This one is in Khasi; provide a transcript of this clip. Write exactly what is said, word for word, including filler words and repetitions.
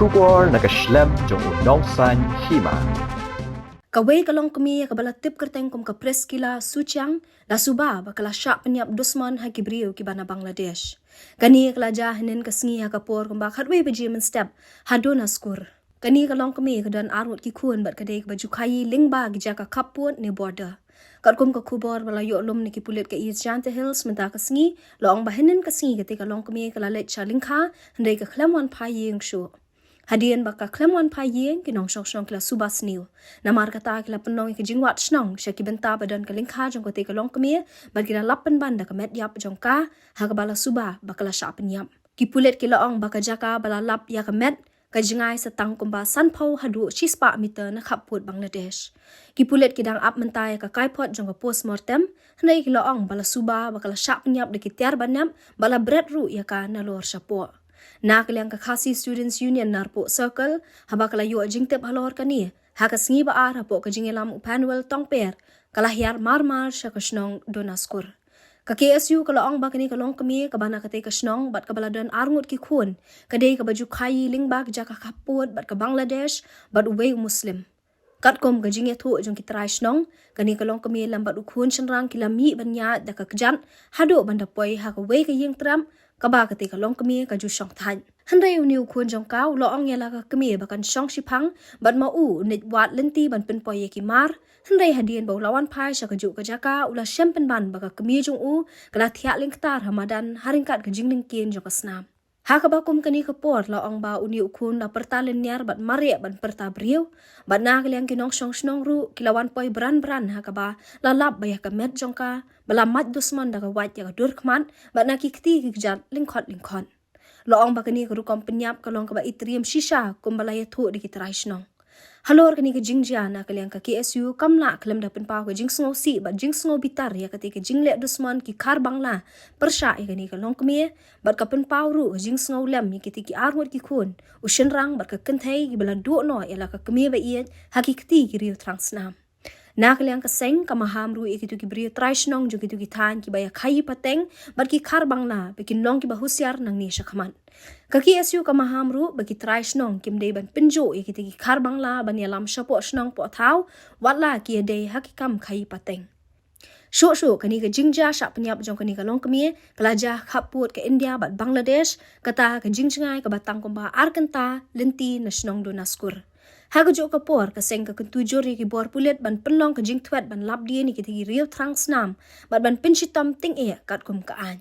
Khubor na ka shlem jong u Nongsaiñ Hima. Kawei ka longkmie kaba la tip kyrteng kum ka Preskila Suchiang la suba ba ka la shah pynïap dusmon ha ki briew kiba na Bangladesh. Kane ka la jia hynnin ka sngi ha ka por kumba khatwei baje mynstep ha Dona Skur. Kane ka longkmie ka don arngut ki khun bad ka dei kaba ju khaïi lyngba ki jaka khappud ne border. Katkum ka khubor ba la ïoh lum na ki pulit ka East Jaintia Hills mynta ka sngi, la ong ba hynnin ka sngi katei ka longkmie ka la leit sha lyngkha, hynrei ka khlem wan phai ïing shuh. Hadien ba ka khlem wan phai ïing, ki nongshong shnong ki la suba sniew. Namar kata ki la pynlong ïa ka jingwad shnong sha ki bynta ba don ka lyngkha jong katei ka longkmie, bad ki la lap pynban da ka met ïap jong ka ha kaba la suba ba ka la shah pynïap. Ki pulit ki la ong ba ka jaka ba la lap ïa ka met ka jngai sa tang kumba sanphew haduh shispah meter na khappud Bangladesh. Ki pulit ki dang ap mynta ïa ka kaiphod jong ka postmortem, hynrei ki la ong ba la suba ba ka la shah pynïap da ki tiar ba nep, ba la bret ruh ïa ka nalor shapoh. Na ka liang ka Khasi Students Union Narpuh Circle, haba ka la ïoh jingtip halor kane, ha ka sngi ba ar hapoh ka jingïalam u Phanwell Tongper, ka la hiar marmar sha ka shnong Dona Skur. Ka K S U ka la ong ba kane ka longkmie kaba na katei ka shnong bad kaba la don arngut ki khun, ka dei kaba ju khaïi lyngba ki jaka khappud bad ka Bangladesh bad uwei u Muslim. Katkum ka jingïathuh jong ki trai shnong, kane ka longkmie lem bad u khun shynrang ki la mih ban ïaid da ka kjat haduh ban da poi ha kawei ka ïing trep kaba katei ka longkmie ka ju shong thait. Hynrei une u khun jong ka u la ong ïa la ka kmie ba kan shong shiphang bad ma u u leit wad lynti ban pynpoi ïa ki mar. Hynrei hadien ba u la wan phai sha kajuh ka jaka, u la shem pynban ba ka kmie jong u ka la thiah lyngktar ha madan ha ryngkat ka jinglyngkien jong ka snam. Ha kaba kum kane ka por la ong ba une u khun la pyrta lynñiar bad mareh ban pyrta briew. Bad na ka liang ki nongshong shnong ruh ki la wan poi bran bran ha kaba la lap ba ïa ka met jong ka ba la mad dusmon da ka wait ïa ka dur khmat bad na ki kti ki kjat lyngkhot lyngkhot. La ong ba kane ka rukom pynïap ka long kaba itriem shisha kumba la ïathuh da ki trai shnong. Halor kane ka jingjia na ka liang ka K S U kam lah khlem da pynpaw ka jingsngewsih bad jingsngew bitar ïa katei ka jingleh dusmon ki khar Bangla pyrshah ïa kane ka longkmie, bad ka pynpaw ruh ka jingsngew lem ïa kitei ki arngut ki khun, u shynrang bad ka kynthei kiba la duh noh ïa la ka kmie ba ïeit ha ki kti ki riew thrang snam. Na ka liang ka seng ka maham ruh ïa kito ki briew trai shnong jong kito ki thaiñ kiba ïa khaïi pateng bad ki khar Bangla ba kin long kiba husiar nangne shakhmat. Ka K S U ka maham ruh ba ki trai shnong kim dei ban pynjuh ïa kitei ki khar Bangla ban ïalam shapoh shnong poh thaw, wat la ki ïadei ha ki kam khaïi pateng. Shuh shuh kane ka jingjia shah pynïap jong kane ka longkmie ka la jia khappud ka India bad Bangladesh, kata ka jingjngai kaba tang kumba ar kynta lynti na shnong Dona Skur. Ha kajuh ka por ka seng ka kyntu jur ïa ki bor pulit ban pynlong ka jingthwet ban lap dien ïa kitei ki riew thrang snam bad ban pynshitom tyngeh katkum ka aiñ.